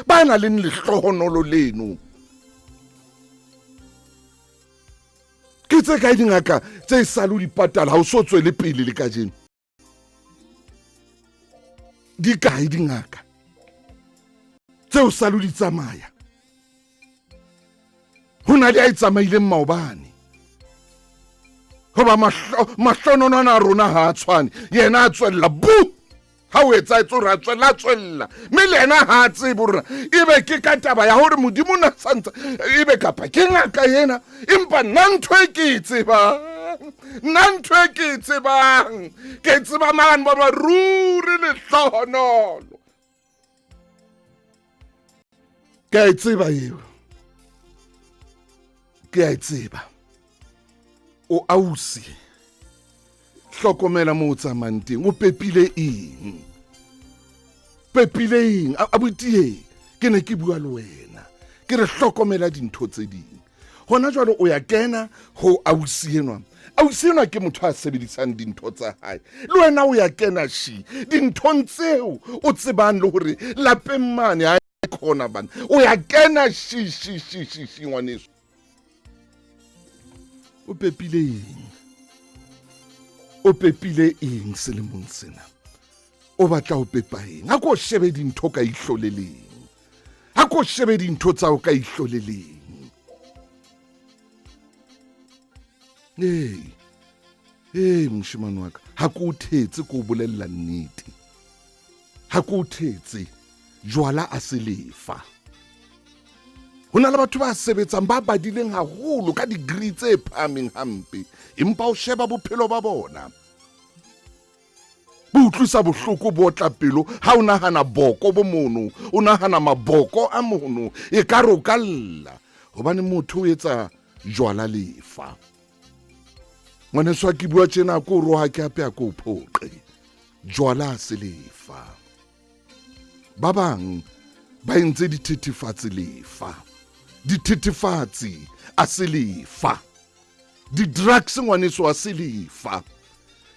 Ba nang le lehlohonolo leno. Ke tse kae dingaka tse sale o di patala ha o so tswele pele le kajeno? Di kae dingaka tseo sale o di tsamaya? Ho na le a e tsamaileng maobane. Hoba mahlonono ana a rona ha a tshwane, yena a tswella bu! Ha o etsahetse hore a tswella, a tswella. Mme le yena ha a tsebe hore ebe ke ka taba ya hore Modimo na santse ebe kapa ke ngaka ena. Empa nna ntho e ke e tsebang, nna ntho e ke e tsebang, ke tseba mane ba ba ruri lehlohonolo. Ke a e tseba eo. Ke a e tseba. O ausi. Hlokomela moo o tsamayang teng. O pepile eng? Pepile eng? Abuti, ke ne ke bua le wena. Ke re hlokomela dintho tse ding. Hona jwale o ya kena ho ausi enwa. Ausi enwa ke motho a sebedisang dintho tsa hae. Le wena o ya kena shi dinthong tseo o tsebang le hore lapeng mane ha e khona bana. O ya kena shi shi shi shi shi ngwaneso. O pepile eng? O pepile eng selemong sena? O batla ho pepa eng? A ko shebe dintho ka ihlo le leng. A ko shebe dintho tsa o ka ihlo le leng. Hey. Hey, moshemane wa ka, ha ke o thetse ke o bolella nnete. Ha ke o thetse, jwala a se lefa. Ho na le batho ba sebetsang ba badileng haholo ka degree tse phahameng hampe, empa o sheba bophelo ba bona bo utlwisa bohloko, bo otla pelo ha o nahana boko bo mono, o nahana maboko a mono, e ka re o ka lla hobane motho o etsa jwala lefa. Ngwaneso ha ke bua tjena ko roha ke hape a ko phoqe. Jwala se lefa. Ba bang ba entse dithethefatsi lefa. Dithethefatsi a se lefa. Di-drugs ngwaneso a se lefa.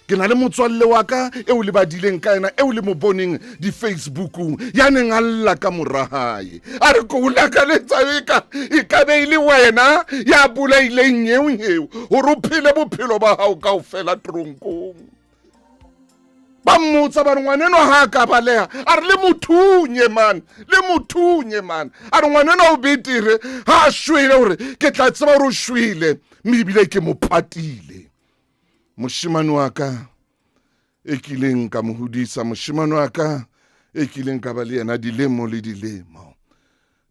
Ke na le motswalle wa ka eo le badileng ka yena, eo le mo boneng di-Facebookong, ya neng a lla ka mora hae. A re ke o lakaletsa eka e ka be e le wena ya bolaileng eo eo hore o phele bophelo ba hao kaofela tronkong. Ba mmotsa ba re ngwaneno ha a ka baleha, a re le mothunye man, le mothunye man. A re ngwaneno o betere ha a shwele hore ke tla tseba hore o shwele, mme ebile ke mo patile. Moshemane wa ka e kileng ka mo hodisa, moshemane wa ka e kileng ka ba le yena dilemo le dilemo.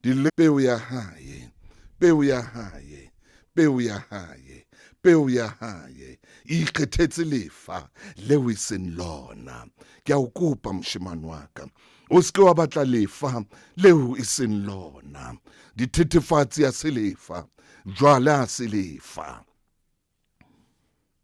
Dile peo ya hae, peo ya hae, peo ya hae, peo ya hae e ikgethetse lefa leo e seng lona. Ke a o kopa moshemane wa ka, o se ke wa batla lefa leo e seng lona. Dithethefatsi a se lefa, jwala a se lefa.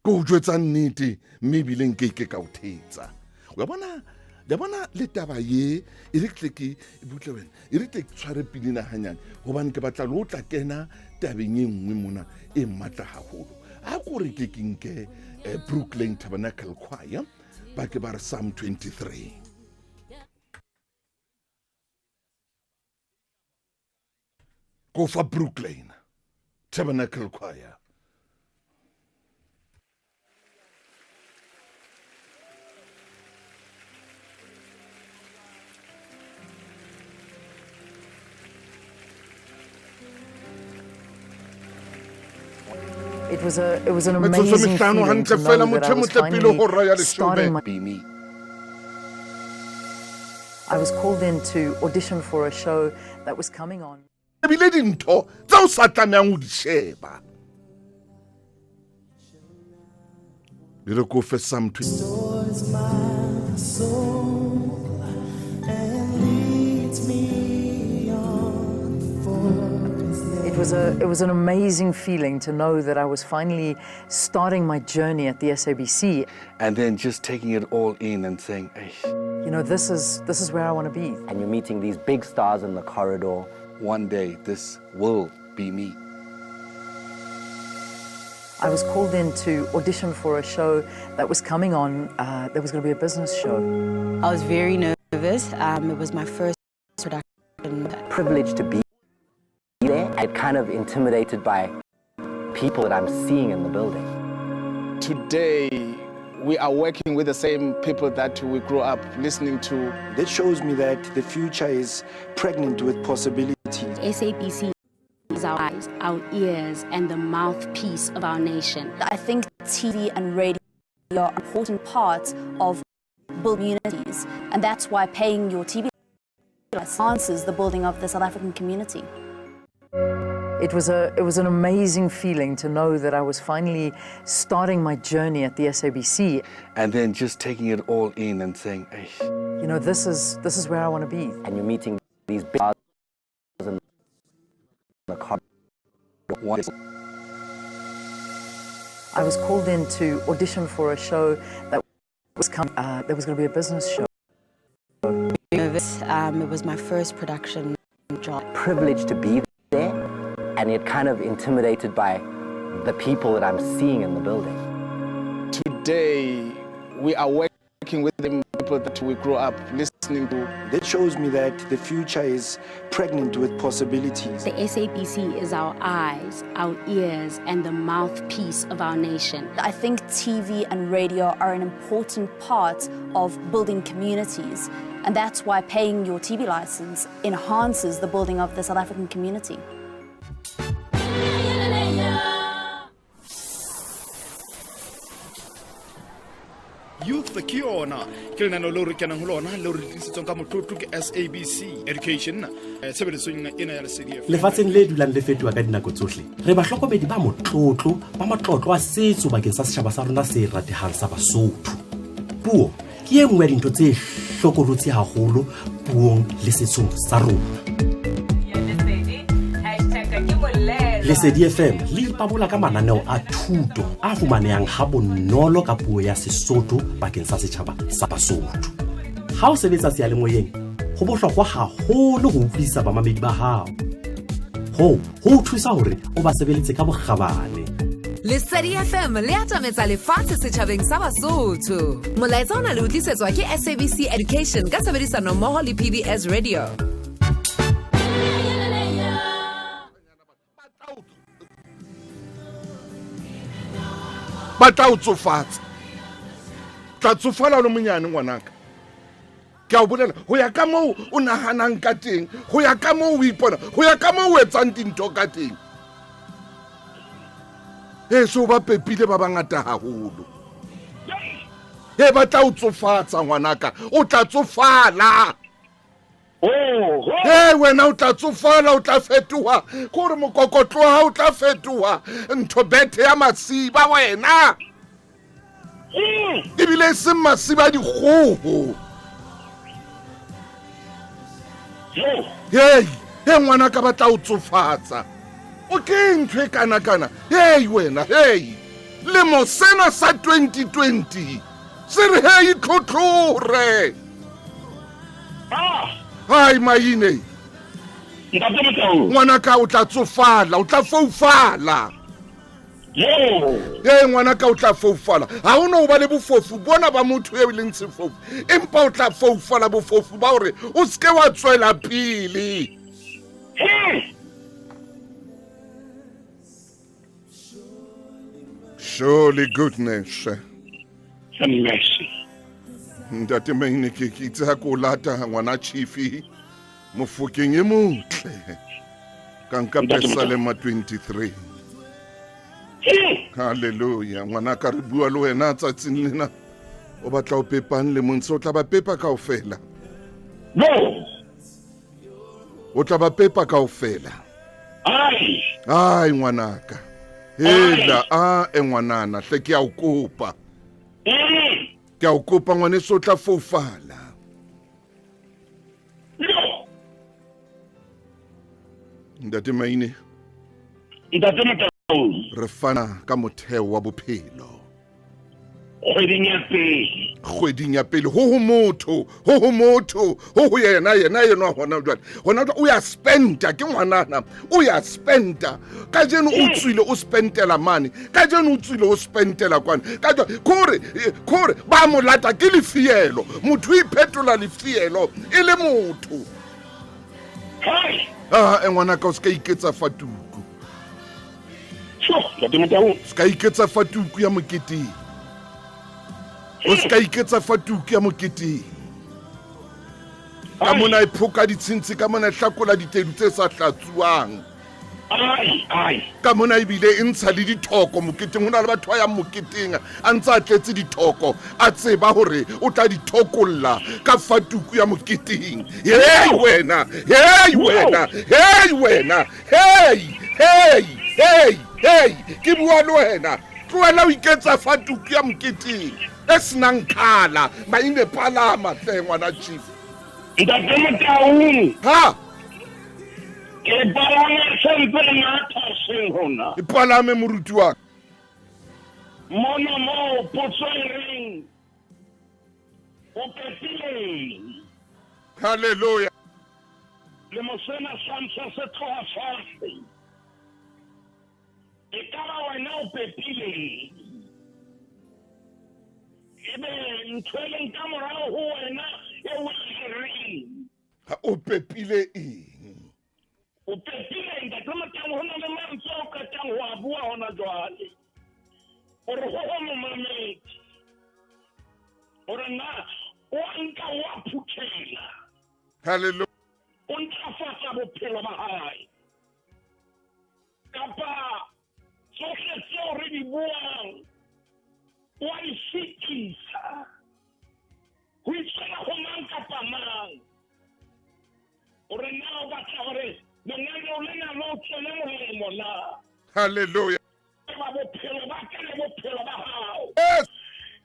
Ke o jwetsa nnete mme ebile nke ke ka o thetsa. Wa bona, ya bona le taba ye e re tle ke butle wena, e re tle ke tshware pinina hanyane hobane ke batla le o tla kena tabeng e nngwe mona e matla haholo. A ko re ke ke nke Brooklyn Tabernacle Choir ba ke ba re Psalm 23. Ko fa Brooklyn Tabernacle Choir. It was an Metsotso e amazing mehlano feeling hantle to fela know that motho I e was motle pele finally hora ya leshome. starting my Be me. I was called in to audition for a show that was coming on. Ebile dintho tse o sa tlamehang ho di sheba. Di re ko fe Psalm 20. Restores my soul and leads me on for his name. It was an amazing feeling to know that I was finally starting my journey at the SABC. And then just taking it all in and saying, Eish. This is where I want to be. And you're meeting these big stars in the corridor. One day this will be me. I was called in to audition for a show that was coming on, that was going to be a business show. I was very nervous. It was my first production. Privileged to be there and kind of intimidated by people that I'm seeing in the building. Today, we are working with the same people that we grew up listening to. That shows me that the future is pregnant with possibilities. SABC is our eyes, our ears, and the mouthpiece of our nation. I think TV and radio are important parts of building communities, and that's why paying your TV enhances the building of the South African community. It was, a, it was an amazing feeling to know that I was finally starting my journey at the SABC. And then just taking it all in and saying, Eish. You know, this is, this is where I want to be. And you're meeting these big stars in the corridor. I was called in to audition for a show that was coming, there was going to be a business show. Nervous. It was my first production job. Privileged to be there and yet kind of intimidated by the people that I'm seeing in the building. Today, we are working with the people that we grew up listening to. That shows me that the future is pregnant with possibilities. The SABC is our eyes, our ears, and the mouthpiece of our nation. I think TV and radio are an important part of building communities, and that's why paying your TV license enhances the building of the South African community. Youth ke yona ke lenaneo leo re kenang ho lona leo re tlisitsweng ka motlotlo ke SABC Education tshebeletsong ena ya Lesedi FM. Lefatsheng le dulang le fetoha ka dinako tsohle, re bahlokomedi ba motlotlo ba matlotlo a setso bakeng sa setjhaba sa rona se ratehang sa Basotho. Puo ke e nngwe ya dintho tse hlokolotsi haholo puong le setsong sa rona. Lesedi FM le ipabola ka mananeo a thuto a fumanehang ha bonolo ka puo ya Sesotho bakeng sa setjhaba sa Basotho. Ha o sebetsa seyalemoyeng, ho bohlokwa haholo ho utlwisisa bamamedi ba hao. Hoo ho o thusa hore o ba sebeletse ka bokgabane. Lesedi FM le atametsa lefatshe setjhabeng sa Basotho. Molaetsa ona le o tlisetswa ke SABC Education ka tshebedisano mmoho le PBS Radio. Ba tla o tsofatsa. Tla tsofala o le monyane ngwanaka. Ke a o bolela ho ya ka moo o nahanang ka teng, ho ya ka moo o ipona, ho ya ka moo o etsang dintho ka teng. Ee, so ba pepile ba bangata haholo. Ee, ba tla o tsofatsa ngwanaka, o tla tsofala. Ee, wena o tla tsofala, o tla fetoha, ke gore mokokotlo wa hao o tla fetoha ntho bethe ya masiba wena. Ebile e seng masiba a dikgoho. Hei, he ngwanaka ba tla o tsofatsa. O ke ntho e kana-kana. Hei wena, hei. Lemo sena sa 2020 se re hei tlhotlhore. Hai maine. Ngwanaka o tla tsofala, o tla foufala. Ee ngwanaka o tla foufala. Ha o no ba le bofofu bona ba motho eo e leng sefofu, empa o tla foufala bofofu ba hore o seke wa tswela pele. Surely goodness and mercy. Ntate Maine, ke ke itse ha ke o lata ngwana chifi mofokeng e motle ka nka Ntate Motau. Pesalema 23. Halleluja. Ngwana ka re bua le wena tsatsing lena, o batla o pepang lemong se o tla ba pepa kaofela. No. O tla ba pepa kaofela. Ai. Ai ngwanaka. Hela a e ngwanana hle ke a o kopa. Ke a o kopa ngwaneso o tla foufala. Ntate Maine. Ntate Motau. Re fana ka motheo wa bophelo. Kgweding ya pele. Kgweding ya pele ho ho motho, ho ho motho, ho ho yena yena enwa hona jwale. Hona jwale o ya spenta ke ngwanana, o ya spenta. Kajeno o tswile o spentela mane, kajeno o tswile o spentela kwana. Ka jwale kore kore ba mo lata ke lefielo. Motho o iphetola lefielo e le motho. Aa e ngwanaka, o se ka iketsa fatuku. Se ka iketsa fatuku ya moketeng. O se ka iketsa fatuku ya moketeng. Ka mona e phoka ditshintshi, ka mona e hlakola ditedu tse sa hlatsuwang. Ka mona ebile e ntsha le dithoko moketeng. Ho na le batho ba yang moketeng a ntse a tletse dithoko, a tseba hore o tla di thokolla ka fatuku ya moketeng. Hei wena, hei wena, hei wena, hei, hei, hei, hei, ke bua le wena. Tlohela ho iketsa fatuku ya moketeng e senang khala. Maine palama hle ngwana chief. Ntate Motaung. Ha. Ke palame se ntse matha seng hona. E palame moruti wa ka. Mona moo potso e reng o pepileng. Hallelujah. Lemo sena sa ntsha se tloha fatshe. E ka ba wena o pepileng. Ebe ntho e leng ka morao ho wena e o e reng. Ha o pepile eng? O pepile ntate Motang, ho na le mantswe o qetang ho a bua hona jwale. O re ho ho momamedi. O re na o a nka o a phuthela. Hallelujah. O ntlafatsa bophelo ba hae. Kapa tsohle tseo re di buang o a di fetisa. Ho itshwara ho mang kapa mang. Hore na o batla hore lenaneo lena le o tswele molemo na. Hallelujah. Eba bophelo ba ka le bophelo ba hao. Yes.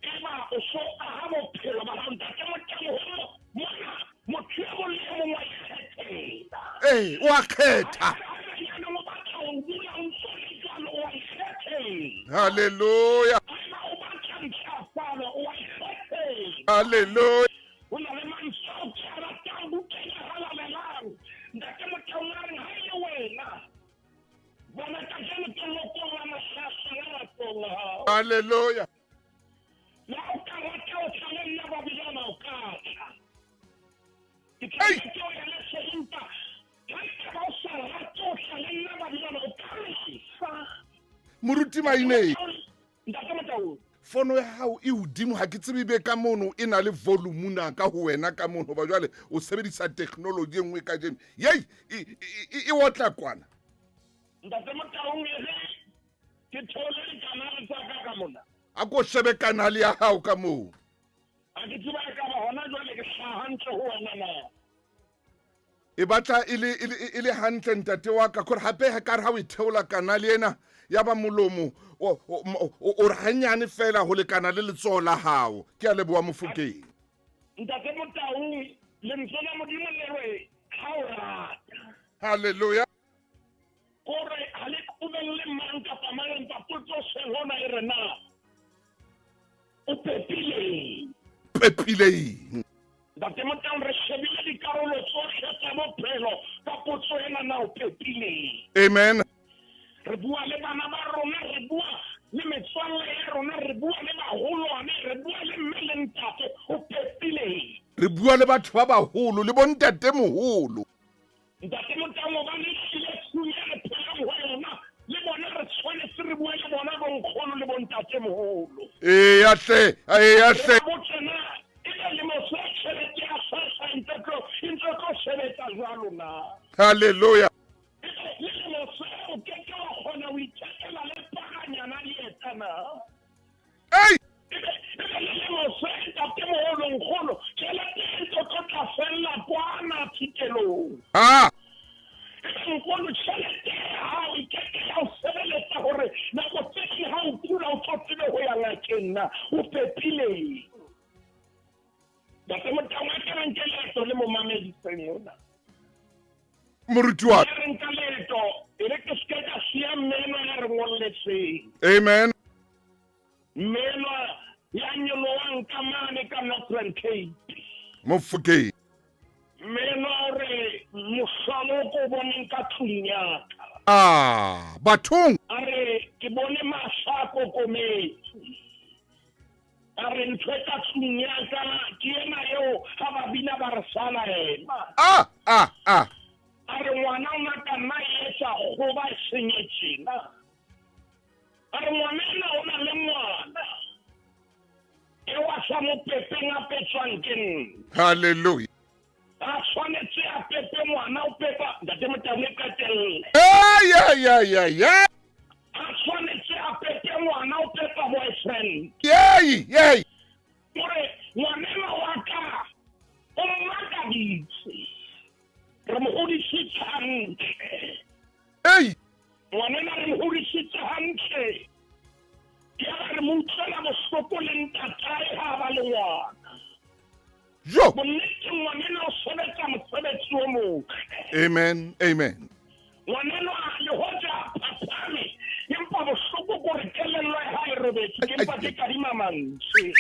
Eba o so aha bophelo ba hao ntate Motamo ho mona motho e mong le e mong wa ikgethela. Ee, o a kgetha. Jaanong o batla ho dula o ntse o le jwalo o a ikgethela. Hallelujah. Haeba o batla ntlafalo o a ikgethela. Hallelujah. Ho na le mantswe ao ke a ratang bukeng e halalelang. Ntate Motaung a reng ha e le wena bona kajeno ke lokolla mahlahla leratong la hao. Hallelujah. Le ha o ka rata ho tla le nna Babilona o ka tla. Ke tla ke o ya le empa ha ekaba o sa rate ho tla le nna Babilona o ka lefa. Moruti Maineng. Ntate Motaung. Fono ya hao e hodimo, ha ke tsebe be ka mono e na le volume na ka ho wena ka mono, hoba jwale o sebedisa technology e nngwe kajeno. Yei, e otla kwana. Ntate Motaung, e re ke theole dikanale tsa ka ka mona. A ko shebe kanale ya hao ka moo. Ha ke tseba ekaba hona jwale ke hlaha hantle ho wena na. E batla e le, e le, e le hantle ntate wa ka, kore hape ha kare ha o e theola kanale ena ya ba molomo o, o, o, o re hanyane fela ho lekana le letsoho la hao. Ke a leboha Mofokeng. Ntate Motaung, lentswe la Modimo le re ha o rata. Hallelujah. Kore ha le qobelle mang kapa mang, empa potso seng hona e re na o pepileng. Pepileng. Ntate Motaung, re shebile dikarolo tsohle tsa bophelo ka potso ena na o pepileng. Amen. Re bua le bana ba rona, re bua le metswalle ya rona, re bua le baholwane, re bua le mme le ntate, o pepileng. Re bua le batho ba baholo le bontate moholo. Ntate Motaung, hobane ehlile tshung e re phelang ho yona, le bona re tshwanetse re bue le bona bonkgono le bontatemoholo. Eya hle, eya hle. Re ba botse na ebe lemo se tjhelete ya SASSA e ntse tlo e ntse tlo sebetsa jwalo na. Hallelujah. Ebe le lemo se o ke ke wa kgona ho ithekela le paranyana lieta na. Ei! Ebe ebe le lemo se ntatemoholo nkgono tjhelete e ntse tlo tla fella kwana thitelong. Ha! Ebe nkgono tjhelete ya hao e ke ke ya o sebeletsa hore nako tse ding ha o kula o tlo tsebe ho ya ngakeng na o pepileng. Ntate Motaung a ke re nke leeto le momamedi seng ona. Moruti wa ka. Re nka leeto e re ke seke ka siya mmenwa ya re ngolletseng. Amen. Mmenwa ya nyolohang ka mane ka Northern Cape. Mofokeng. Mmenwa o re mohlolo o ko o boneng ka tlung ya ka. Ah, bathong. A re ke bone mahlo a kokometse. A re ntho e ka tlung ya ka ke ena eo ha ba bina ba re sala ema. Ah, ah, ah. A A re ngwana o na ka nna e etsa kgoba e senye tjena. A re ngwana ena o na le ngwana eo a sa mo pepeng a petswang ke nna. Hallelujah. A tshwanetse a pepe ngwana o pepa ntate Motau e qetelle. Hey, yeah, yeah, yeah. A tshwanetse a pepe ngwana o pepa boyfriend. Yay, yay. O re ngwanena wa ka o mmakaditse. Re mo hodisitse hantle. Hey. Ngwanena re mo hodisitse hantle. Yaba re mo utlwela bohloko le ntatae ha ba le ngwana. Jo. Bonneteng ngwanena o sebetsa mosebetsi o motle. Amen, amen. Ngwanenwa le hoja a phaphame, empa bohloko ke hore kelello ya hae e robetse, ke mpa ke kadima mantswe.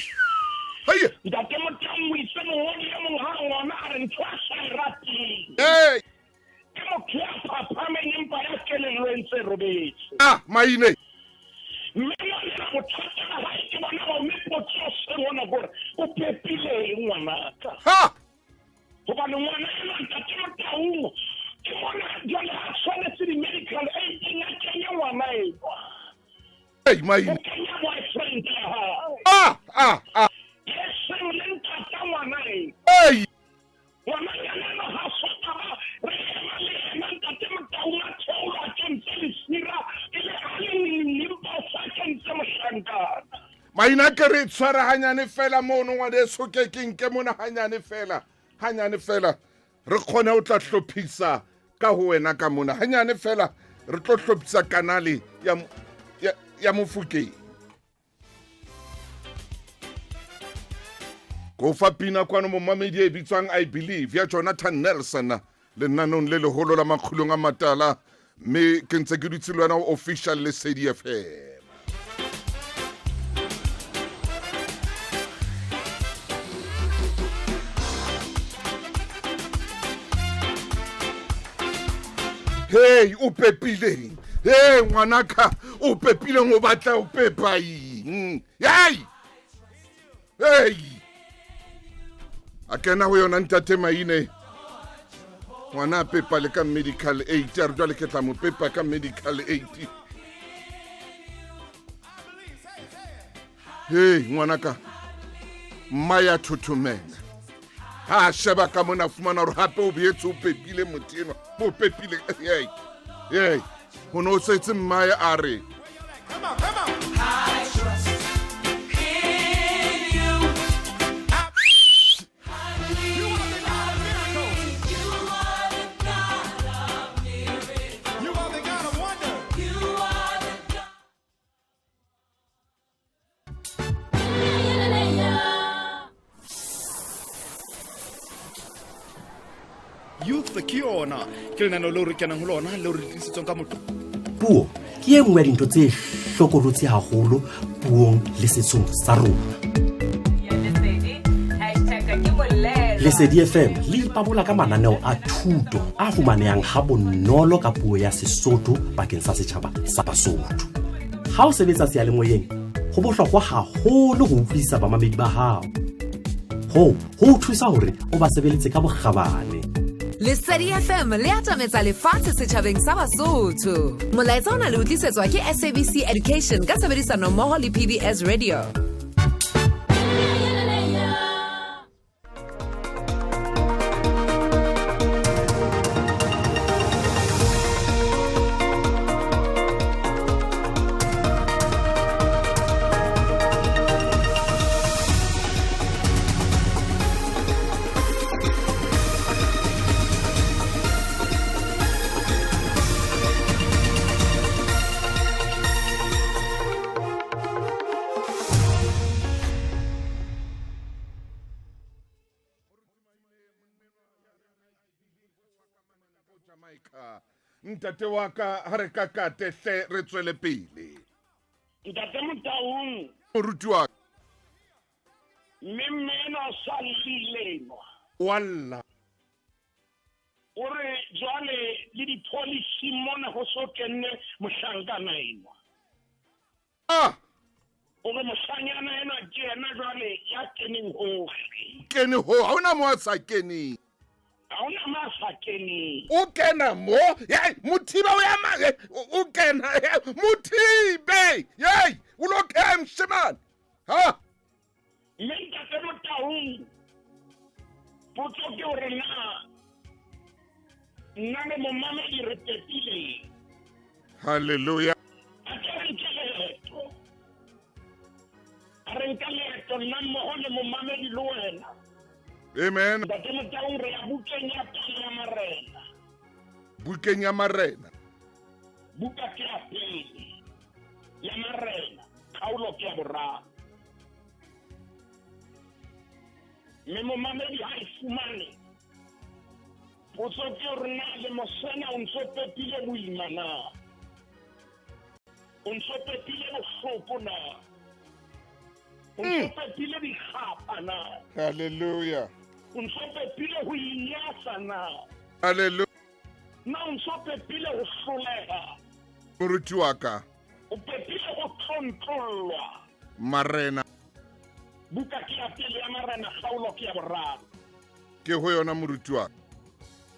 Ntate Motang o itse mongodi e mong ha a ngwana a re ntho a sa e rateng. Ke motho ya phaphameng empa ya kelello e ntse e robetse. Ah, maine. Mme ngwanena bothata ba hae ke bona bao, mme potso e seng hona ke hore o pepile eng ngwanaka? Ha! Hobane ngwana enwa ntate Motaung ke mona jwale a tshwanetse di-medical aid-eng a kenye ngwana enwa. Hey, maine. O kenya boyfriend ya hae. Ah, ah, ah. E seng le ntata ngwana enwa. Hey. Ngwananyana enwa ha so ka ba re ema le yena ntate Motaung a theolwa a kentse lesira e le a le neng empa o sa kentse mohlankana. Maina ke re tshwara hanyane fela mono ngwaneso ke ke nke mona hanyane fela hanyane fela re kgone ho tla hlophisa ka ho wena ka mona hanyane fela re tlo hlophisa kanale ya ya, ya Mofokeng. Ko fa pina kwano momamedi e bitswang I Believe ya Jonathan Nelson lenanong le leholo la makgulong a matala mme ke ntse ke dutse le wena official Lesedi FM. Hey, o pepileng? Hey, ngwanaka, o pepileng o batla o pepa eng? Hey! Hey! A kena ho yona ntate Maine. Ngwana a pepa le ka medical aid, a re jwale ke tla mo pepa ka medical aid. Hey, ngwanaka, mma ya thothomela. Ha a sheba ka mona fumana hore hape o boetse o pepile motho enwa, o pepile. Hey, hey, ho no setse mmae a re Youth ke yona ke lenaneo leo re kenang ho lona leo re tlisitsweng ka motho. Puo ke e nngwe ya dintho tse hlokolotsi haholo puong le setsong sa rona. Lesedi FM le ipabola ka mananeo a thuto a fumanehang ha bonolo ka puo ya Sesotho bakeng sa setjhaba sa Basotho. Ha o sebetsa seyalemoyeng, ho bohlokwa haholo ho utlwisisa bamamedi ba hao. Hoo ho o thusa hore o ba sebeletse ka bokgabane. Lesedi FM le atametsa lefatshe setjhabeng sa Basotho. Molaetsa ona le o tlisetswa ke SABC Education ka tshebedisano mmoho le PBS Radio. Ntate wa ka ha re ka kate hle re tswele pele. Ntate Motaung. Moruti wa ka. Mme mme enwa o sa llile enwa. O a lla. O re jwale le di-policy mona ho so kenne mohlankana enwa. Ah! O re mohlanyana enwa ke yena jwale ya keneng hohle. Kene ho, ha hona mo a sa keneng. Ga ona ma sa keneng. O kena mo, yei, Mothibe o ya ma, o kena, Mothibe, yei, o lo kena moshemane. Ha? Mme Ntate Motaung, potso ke hore na nna le momamedi re pepileng. Hallelujah. A ke re nke leeto. A re nka leeto nna mmoho le momamedi le wena. Amen. Ntate Motaung re ya bukeng ya pele ya Marena. Bukeng ya Marena. Buka ke ya pele ya Marena, kgaolo ke ya boraro. Mme momamedi ha e fumane potso ke hore na le mosena o ntso pepile boima na? O ntso pepile bohloko na? O ntso pepile dikgapha na? Hallelujah. O ntso pepile ho inyatsa na? Hallelujah. Na o ntso pepile ho hloleha? Moruti wa ka. O pepile ho tlontlollwa. Marena. Buka ke ya pele ya Marena, kgaolo ke ya boraro. Ke ho yona moruti wa ka.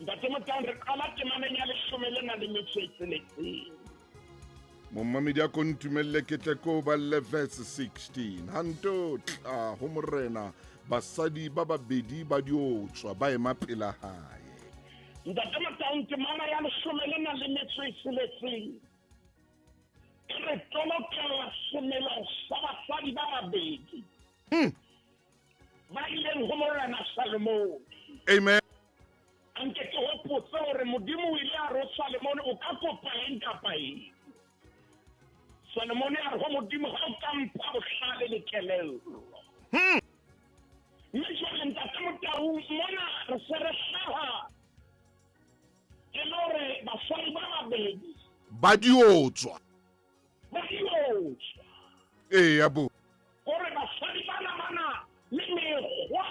Ntate Motaung, re qala temaneng ya leshome le nang le metso e tsheletseng. Momamedi a ko ntumelle ke tle ko balle verse 16. Ha nto tla ho morena basadi ba babedi ba diotswa ba ema pela hae. Ntate Motaung, temana ya leshome le nang le metso e tsheletseng e re tolokela semelo sa basadi ba babedi ba ileng ho morena Salomone. Amen. A nke ke hopotse hore Modimo o ile a re ho Salomone, o ka kopa eng kapa eng. Salomone a re ho Modimo, ha o ka mpha bohlale le kelello. Mme jwale Ntate Motaung, mona re se re hlaha e le hore basadi ba babedi ba diotswa. Ba diotswa. Eya bo. Hore basadi bana ba na le mekgwa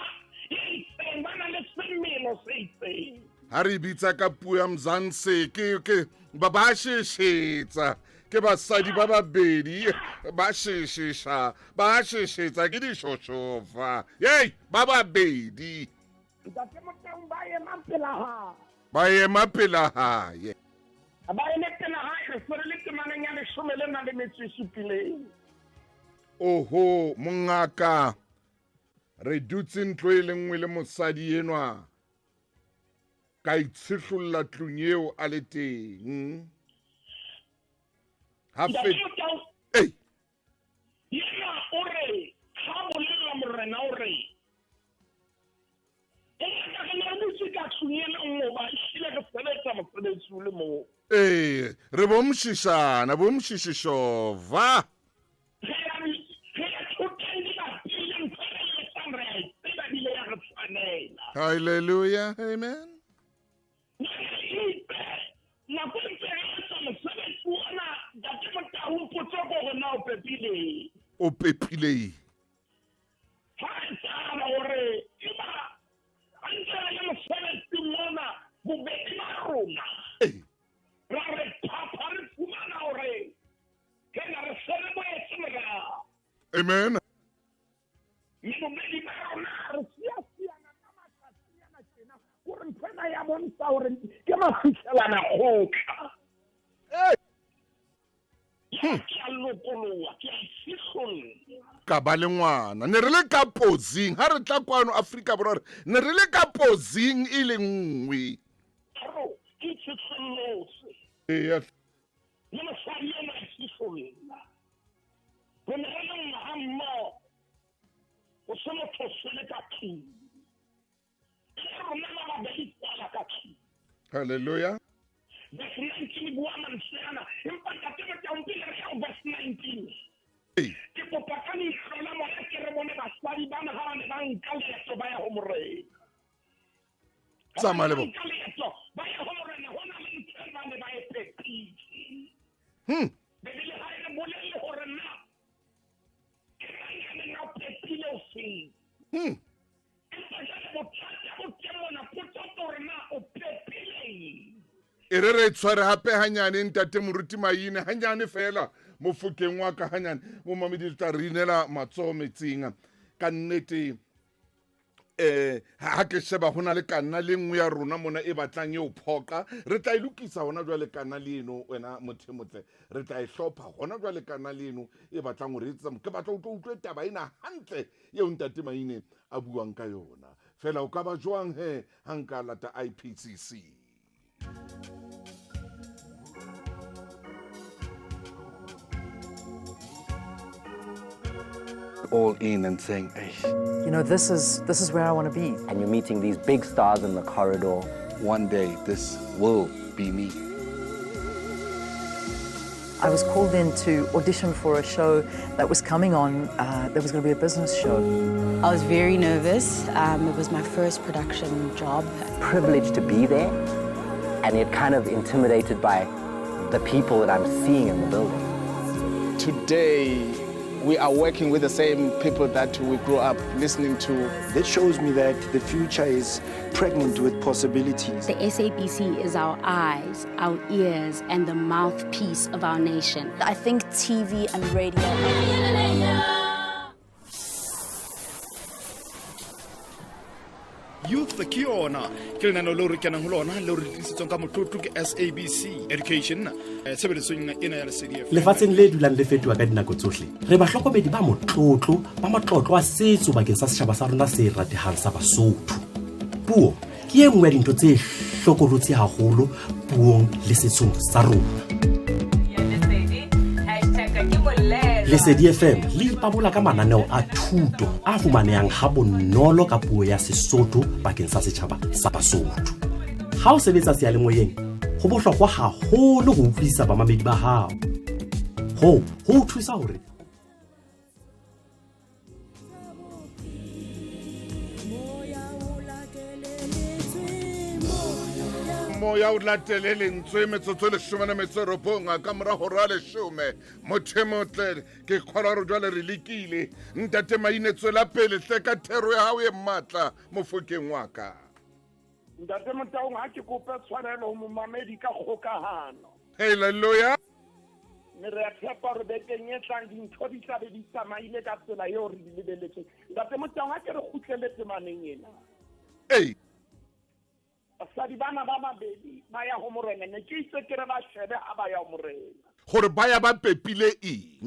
e itseng, ba na le semelo se itseng. Ha re bitsa ka puo ya Mzansi ke ke ba ba sheshetsa, ke basadi ba babedi ba sheshesha, ba sheshetsa ke dishoshofa. Yei, ba babedi. Ntate Motaung, ba ema pela hae. Ba ema pela hae. Ba eme pela hae, re se re le temaneng ya leshome le nang le metso e supileng. Oho, mongaka, re dutse ntlo e le nngwe le mosadi enwa, ka itshihlolla tlung eo a le teng. Ha Ntate fe- Motaung, Ei. yena o re, ha bolella morena o re, e ka re ne re dutse ka tlung e le nngwe ba ehlile re sebetsa mosebetsi o le mong. Ee, re bomshišana, bomshišišova. Re ya re ya thoteng di bapile, ntho e re etsang re a e tseba ebile ya re tshwanela. Hallelujah, amen. Itse nako e ntse re etsa mosebetsi ona, Ntate Motaung, potso ke hore na o pepile. O pepile. Ha etsahala hore eba a ntse re le mosebetsing mona, bobedi ba rona ra re phapha, re fumana hore hela re se re boetse morao. Amen. Mme bobedi ba rona re siasiana ka matsatsinyana tjena, kore ntho ena ya bontsha hore ke mafihlelana kgotla. Ke a lokoloha, ke a ifihlolla. Ka ba le ngwana. Ne re le ka posing ha re tla kwano Afrika Borwa, re ne re le ka posing e le nngwe. Aro, ke itshihlollotse. Eya. Le mosadi ena a ifihlolla. Re ne re le nngwe ha mmoho. Ho se motho o sele ka tlung. E le rona ba babedi feela ka tlung. Hallelujah. Verse 19 bua mantswe ana, empa Ntate Motaung pele re ya ho verse 19. Ke kopa ka leihlo la moya ke re bone basadi bana ha ba ne ba nka leeto ba ya ho morena. Tsamaya le bona. Nka leeto ba ya ho morena, ho na le ntho e ba ne ba e pepile. Bibele ha e re bolelle hore na ke mang ya neng a pepile o feng. Empa jwale bothata bo teng mona, potso ke hore na o pepile eng. E re re tshware hape hanyane Ntate Moruti Maine, hanyane fela mofokeng wa ka hanyane. Momamedi le tla re inela matsoho metsing. Ka nnete Eh, ha ke sheba ho na le kanna le nngwe ya rona mona e batlang e o phoqa. Re tla e lokisa hona jwale kanna le eno wena motho e motle. Re tla e hlopha hona jwale kanna le eno e batlang hore e etsa. Ke batla o tlo utlwe taba ena hantle eo ntate Maine a buang ka yona. Fela o ka ba jwang he ha nka lata IPCC? All in and saying, hey. You know, this is, this is where I want to be. And you're meeting these big stars in the corridor. One day, this will be me. I was called in to audition for a show that was coming on, uh, that was going to be a business show. I was very nervous. Um, it was my first production job. Privileged to be there, and yet kind of intimidated by the people that I'm seeing in the building. Today, we are working with the same people that we grew up listening to. That shows me that the future is pregnant with possibilities. The SABC is our eyes, our ears, and the mouthpiece of our nation. I think TV and radio. Youth ke yona ke lenaneo leo re kenang ho lona leo re tlisitsweng ka motlotlo ke sabc education eh, tshebeletsong ena ya lesedi FM. Lefatsheng le dulang le fetoha ka dinako tsohle, re bahlokomedi ba motlotlo ba matlotlo a setso bakeng sa setjhaba sa rona se ratehang sa Basotho. Puo ke e nngwe ya dintho tse hlokolotsi haholo puong le setsong sa rona. Lesedi FM le ipabola ka mananeo a thuto a fumanehang ha bonolo ka puo ya Sesotho bakeng sa setjhaba sa Basotho. Ha o sebetsa seyalemoyeng, ho bohlokwa haholo ho utlwisisa bamamedi ba hao. Hoo ho o thusa hore Moya o latele lentswe metsotso e leshome le metso e robong ka mora hora ya leshome. Motho e motle, ke kgolwa gore jwale re lekile. Ntate Maine, tswela pele hle ka thero ya hao e matla mofokeng wa ka. Ntate Motaung, ha ke kope tshwarelo ho momamedi ka kgokahano. Hallelujah. Mme re a tshepa hore bekeng e tlang dintho di tla be di tsamaile ka tsela eo re di lebeletseng. Ntate Motaung, ha ke re kgutlele temaneng ena. Ei. Basadi bana ba babedi ba ya ho morena, ne ke itse ke re ba shebe ha ba ya ho morena. Hore ba ya ba pepile eng?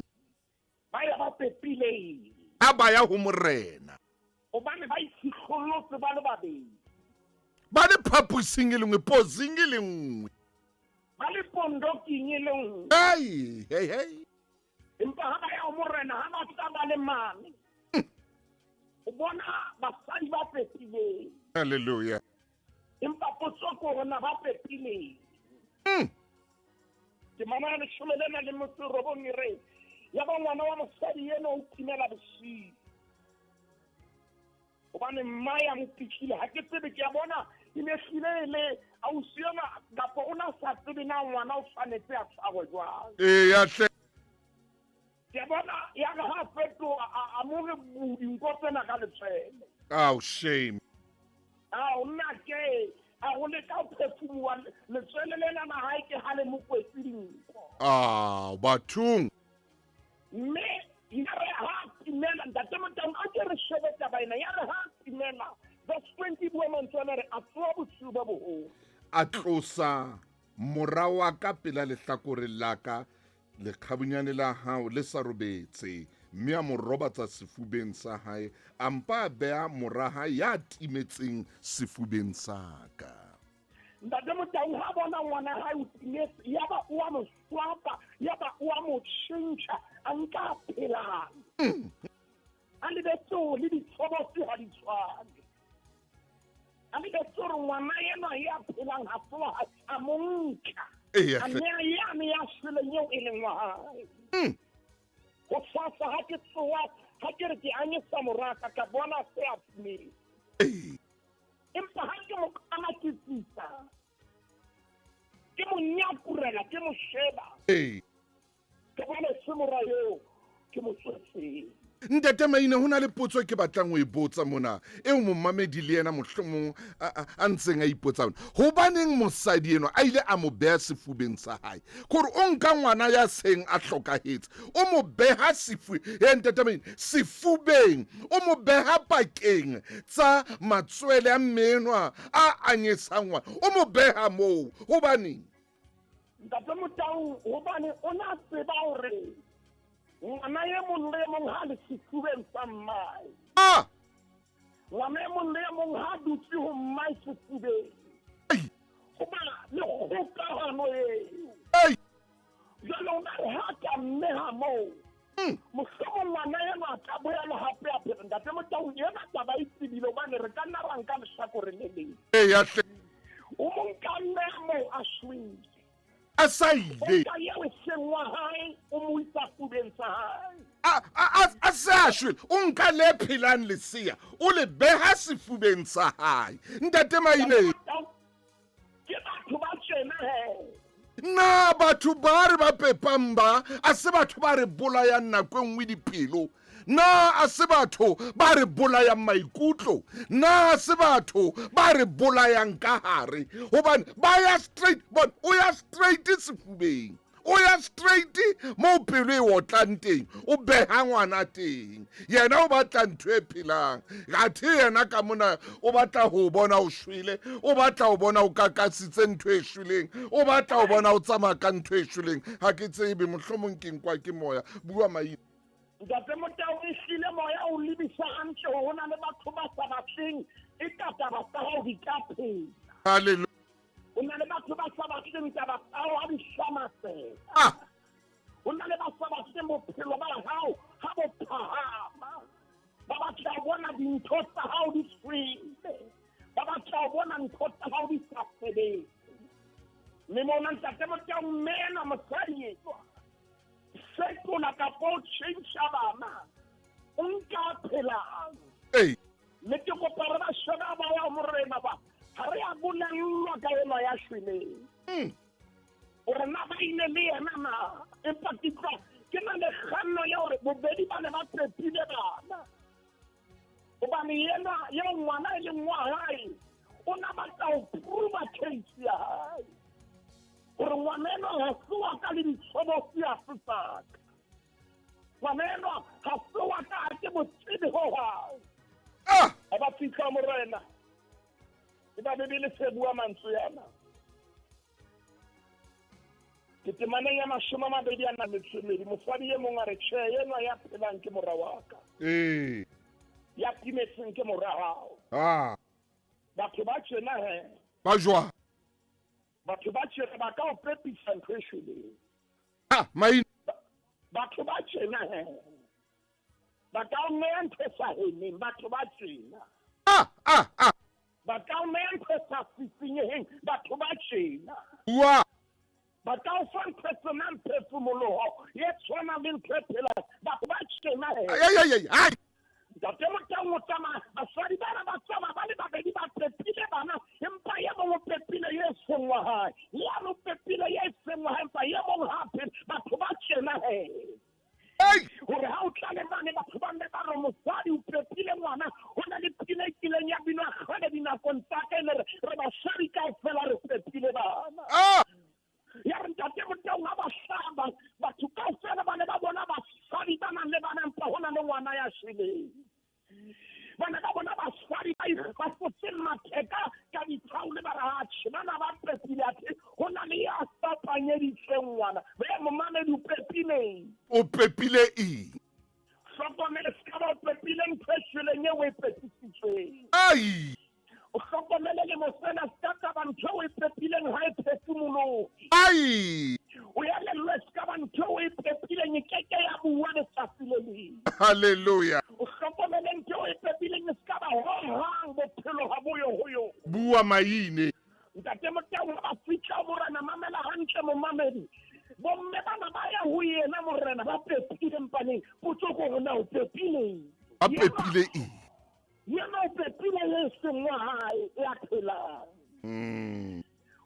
Ba ya ba pepile eng? Ha ba ya ho morena. Hobane ba itshihlollotse ba le babedi. Ba le phaposing e le nngwe, posing e le nngwe. Ba le pondoking e le nngwe. Hey, hey, hey. Empa ha ba ya ho morena, ha ba tla ba le mane. O bona basadi ba pepileng. Hallelujah. Empa potso ke hore na ba pepileng. Temana ya leshome lena le metso e robong e re, ya ba ngwana wa mosadi eno o timela bosiu. Hobane mma ya mo pitlile, ha ke tsebe, ke a bona e ne hlile e le ausi ena, kapa o na sa tsebe na ngwana o tshwanetse a tshwarwe jwang. Eya hle. Ke a bona ya re ha fetoha a mo re bu dinko tsena ka letshwele. Ao shame. Ao nna ke a go leka ho phefumuwa letswele lena la hae ke ha le mo kwetse dinko. Ao bathong. Mme ya re ha timela ntate Motaung a ke re shebe taba ena ya re ha timela verse 20 bua mantswe ana re a tsoha bosiu bo boholo. A tlosa mora wa ka pela lehlakore la ka Lekgabunyane la hao le sa robetse. Mme a mo robatsa sefubeng sa hae, a mpa a beha mora hae ya timetseng sefubeng sa ka. Ntate Motaung ha bona ngwana hae o timetse, yaba o a mo swapa, yaba o a mo tjhentjha, a nka a phelang. A lebetse hore le ditshobotsi ha di tshwane. A lebetse hore ngwana enwa ya phelang ha se wa hae, a mo nka. Eya, A hle. nea yane ya shweleng eo e leng wa hae. Hosasa ha ke tsoha, ha ke re ke anyesa moraka, ka bona se a timetse. Empa ha ke mo qala ke tsitsa, ke mo nyakurela, ke mo sheba. Ke bona se mora eo ke mo tswetseng. Ntate Maine, ho na le potso e ke batlang ho e botsa mona, eo momamedi le yena mohlomong a ntseng a ipotsa yona. Hobaneng mosadi enwa a ile a mo beha sefubeng sa hae? Kore o nka ngwana ya seng a hlokahetse, o mo beha sefu, he Ntate Maine, sefubeng, o mo beha pakeng tsa matswele a mme enwa a anyesang ngwana, o mo beha moo. Hobaneng? Ntate Motau, hobane o ne a tseba hore ngwana e mong le e mong ha le sefubeng sa mmae. Ah! Ngwana e mong le e mong ha dutse ho mmae sefubeng. Ho ba le kgokahano eo. Jwale o na re ha ka mmeha moo. Mohlomong ngwana enwa a ka boela hape a phela. Ntate Motau, ena taba e tsebile hobane re ka nna ra nka lehlakore le leng. Eya hle. O mo nka mmeha moo a shwele. A sa ile. O nka eo e seng wa hae, o mo isa fubeng sa hae. A se a shwele, o nka le phelang lesea, o le beha sefubeng sa hae. Ntate Maile. Ke batho ba tjena he. Na batho ba re ba pepang ba a se batho ba re bolayang nako e nngwe dipelo? Na a se batho ba re bolayang maikutlo? Na a se batho ba re bolayang ka hare? Hobane ba ya straight, bona o ya straight sefubeng. O ya straight moo pelo e otlang teng, o beha ngwana teng. Yena o batla ntho e phelang. Athe yena ka mona o batla ho bona o shwele, o batla ho bona o kakasitse ntho e shweleng, o batla ho bona o tsamaya ka ntho e shweleng. Ha ke tsebe, mohlomong ke nkwa ke moya. Bua Maine. Ntate Motau, ehlile moya o lebisa hantle ho na le batho ba sa batleng eka taba tsa hao di ka phela. Hallelujah. Ho na le batho ba sa batleng taba tsa hao ha di hlamasela. Ah. Ho na le ba sa batleng bophelo ba hao ha bo phahama. Ba batla ho bona dintho tsa hao di shwele. Ba batla ho bona ntho tsa hao di sa sebetse. Mme mona Ntate Motau, mme enwa mosadi enwa fetola kapa o tjhentjha bana, o nka phelang. Ee. Mme ke kopa re ba shebe ba ya Morena ba ha re a bolellwa ka enwa ya shweleng. Hore na ba ile le yena na, empa ke utlwa ke na le kganno ya hore bobedi ba ne ba pepile bana. Hobane yena eo ngwana e leng wa hae o na batla ho prova case ya hae hore ngwana enwa ha se wa ka le ditshobotsi ha se sa ka. Ngwana enwa ha se wa ka, ha ke mo tsebe ho hang. Ha ba fihla Morena, e ba Bibele se bua mantswe ana. Ke temaneng ya 28, mosadi e mong a re, tjhe, enwa ya phelang ke mora wa ka. Ya timetseng ke mora hao. Batho ba tjena he. Ba jwang? Batho ba tjena ba ka o pepisa ntho e shweleng. Maine. Batho ba tjena he. Ba ka o neya ntho e sa hemeng, batho ba tjena. Ba ka o neya ntho e sa sisinyeheng, batho ba tjena. Bua. Ba ka o fa ntho e senang phefumoloho, e tshwanang le ntho e phelang, batho ba tjena he. Ai, ai, ai, ai. Ntate Motau o tsamaya, basadi bana ba tsamaya ba le babedi ba pepile bana, empa e mong o pepile ye seng wa hae, yane o pepile ye seng wa hae, empa e mong ha a phele, batho ba tjena he. Hore ha o tla le mane batho ba nne ba re mosadi o pepile ngwana, ho na le pina e kileng ya binwa kgale dinakong tsa ka, e ne re, re basadi kaofela re pepile bana. Ya re Ntate Motau ha ba hlaba, batho kaofela ba ne ba bona basadi ba nang le bana, empa ho na le ngwana ya shweleng. Ba ne ba bona basadi ba ikgafotseng matheka ka dithaole, ba re atjhe, bana ba pepile, athe ho na le ya fapanyeditseng ngwana. Be momamedi, o pepileng? O pepile eng? Hlokomele se ka ba o pepile ntho e shweleng eo o e pepisitsweng. Ai! O hlokomele lemo sena se ka taba ntho eo o e pepileng ha e phefumolohe. Ai! O elellwe se ka ba ntho eo o e pepileng e keke ya bua letsatsi le leng. Hallelujah. O hlokomele ntho eo o e pepileng e se ka ba hohang bophelo ha bo yo ho yona. Bua Maine. Ntate Motau ha ba fihla ho Morena, mamela hantle momamedi. Bomme bana ba ya ho yena Morena ba pepile mpaneng. Potso ke hore na o pepileng? Ba pepile eng? Yena o pepile ye seng wa hae ya phelang.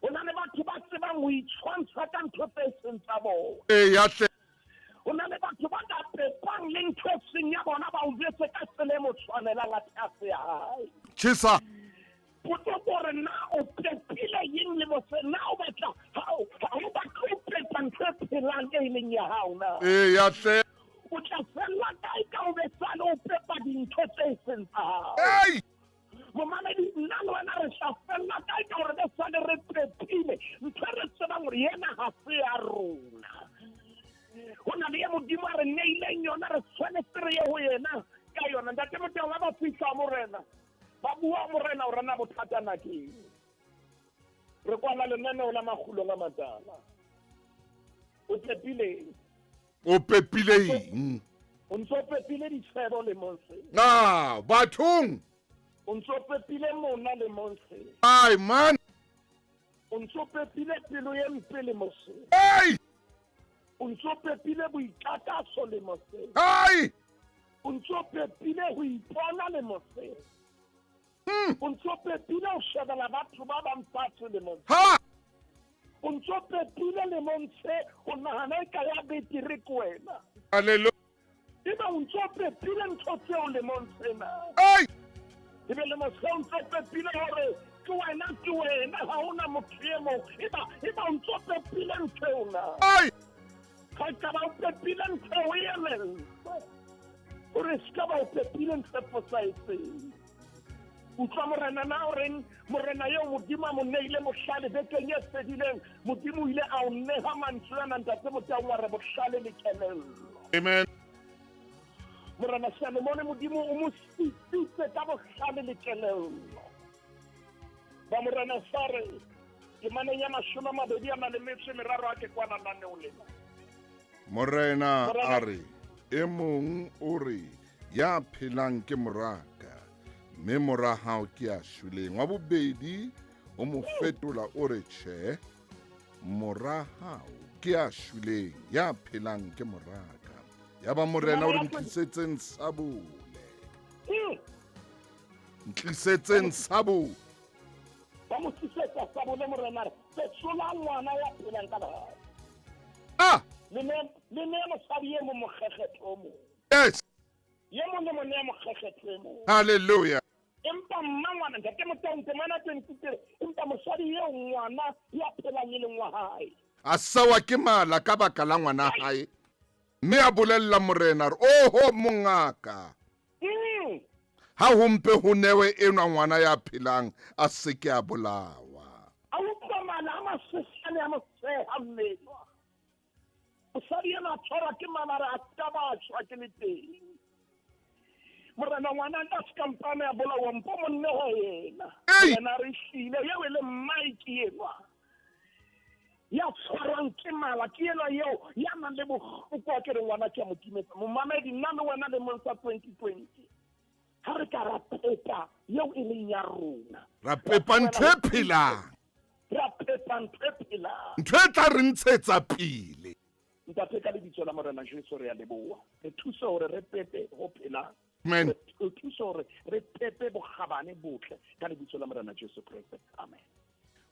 Ho na le batho ba tsebang ho itshwantsha ka ntho tse seng tsa bona. Eya hle. Ho na le batho ba ka pepang le ntho e seng ya bona ba o jwetse ka tsela e mo tshwanelang athe a se ya hae. Tjhesa. Potso ke hore na o pepile eng le mose na o batla ha o ha o batle ho pepa ntho e phelang e leng ya hao na? Eya hle. O tla fella kae ka o be sale o pepa dintho tse seng tsa hao? Ei! Momamedi, nna le wena re tla fella kae ka gore re sale re pepile ntho e re tsebang gore yena ga se ya rona? Go na le ye Modimo a re neileng yona, re tshwanetse re ye go yena ka yona. Ntate Moteo, ba ba fihla Morena, ba bua Morena o rena bothata na keng? Re kwala lenaneo la makgulong a matala. O pepileng? O pepile eng? O ntse o pepile ditshebo lemong se. Ah, bathong. O ntse o pepile mona lemong se. Ai man. O ntse o pepile pelo e mpe lemong se. Ai. O ntse o pepile boikakaso lemong se. Ai. O ntse o pepile ho ipona lemong se. O ntse o pepile ho shebela batho ba bang fatshe lemong se. Ha. O ntse o pepile lemong se o nahana e ka ya betere ke wena. Hallelujah. Ebe o ntse o pepile ntho tseo lemong sena. Ai. Ebe lemong se o ntse o pepile hore ke wena ke wena ha hona motho e mong. Eba eba o ntse o pepile ntho eo na. Ai. Ga e ka ba o pepile ntho eo e elellwe. Hore se ka ba o pepile ntho e fosahetseng. Utlwa Morena na o reng? Morena eo Modimo a mo neile bohlale bekeng e fedileng, Modimo o ile a o neha mantswe ana, Ntate Motaung, wa re bohlale le kelello. Amen. Morena Salomone Modimo o mo sitsitse ka bohlale le kelello. Ba Morena sa re temaneng ya 20 a na le metso e meraro a ke kwana naneo lena. Morena a re, e mong o re, ya phelang ke moraka, mme mora hao ke ya shweleng. Wa bobedi o mo fetola o re, tjhe, mora hao ke ya shweleng, ya phelang ke moraka. Yaba Morena o re, ntlisetseng sabole. Ntlisetseng sabole. Ba mo tlisetsa sabole, Morena re, fetola ngwana ya phelang ka lerato. Ah! Le ne mosadi e mong mokgekgetho o mong. Yes. Ye mong le mo nea mokgekgetho e mong. Hallelujah. Empa mma ngwana, ntate Motaung, temana 23, empa mosadi eo ngwana ya phelang e leng wa hae. A sawa ke mala ka baka la ngwana hae, mme a bolella Morena re, Oho mongaka, ha ho mpe ho newe enwa ngwana ya phelang, a se ke a bolawa. A utlwa mala a masesane a mo seha mmele. Mosadi ena a tshwarwa ke mala a re a ka ba shwa ke le teng. Morena ngwana ka se kampane a bolawa mpo monne ho yena. Morena re hlile eo e le mmae ke enwa. Ya tshwarwang ke mala ke enwa eo ya nang le bohloko a ke re ngwana ke a mo timetsa. Momamedi nna le wena lemong sa 2020 ha re ka ra pepa eo e leng ya rona. Ra pepa ntho e phelang. Ra pepa ntho e phelang. Ntho e tla re ntshetsa pele. Ntate, ka lebitso la Morena Jesu re a leboha. Re thuse hore re pepe ho phelang. Amen. Re thuse hore re pepe bokgabane botle ka lebitso la Morena Jesu Kreste. Amen.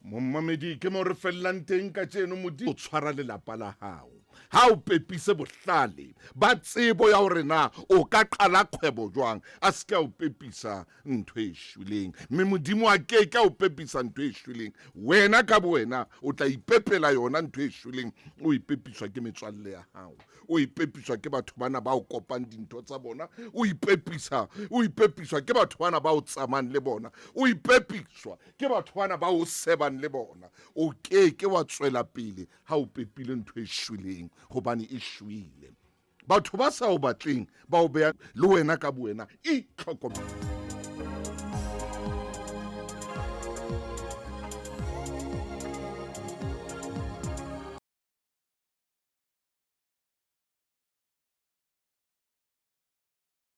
Momamedi, ke mo re fellang teng kajeno. Modimo o tshwara lelapa la hao ha o pepise bohlale ba tsebo ya hore na o ka qala kgwebo jwang, a se ke a o pepisa ntho e shweleng. Mme Modimo a ke ke a o pepisa ntho e shweleng. Wena ka bowena o tla ipepela yona ntho e shweleng. O e pepiswa ke metswalle ya hao, o e pepiswa ke batho bana ba o kopang dintho tsa bona, o ipepisa, o ipepiswa ke batho bana ba o tsamayang le bona, o ipepiswa ke batho bana ba o sebang le bona. O ke ke wa tswela pele ha o pepile ntho e shweleng, hobane e shwele. Batho ba sa o batleng ba o beha le wena ka bowena, itlhokomele.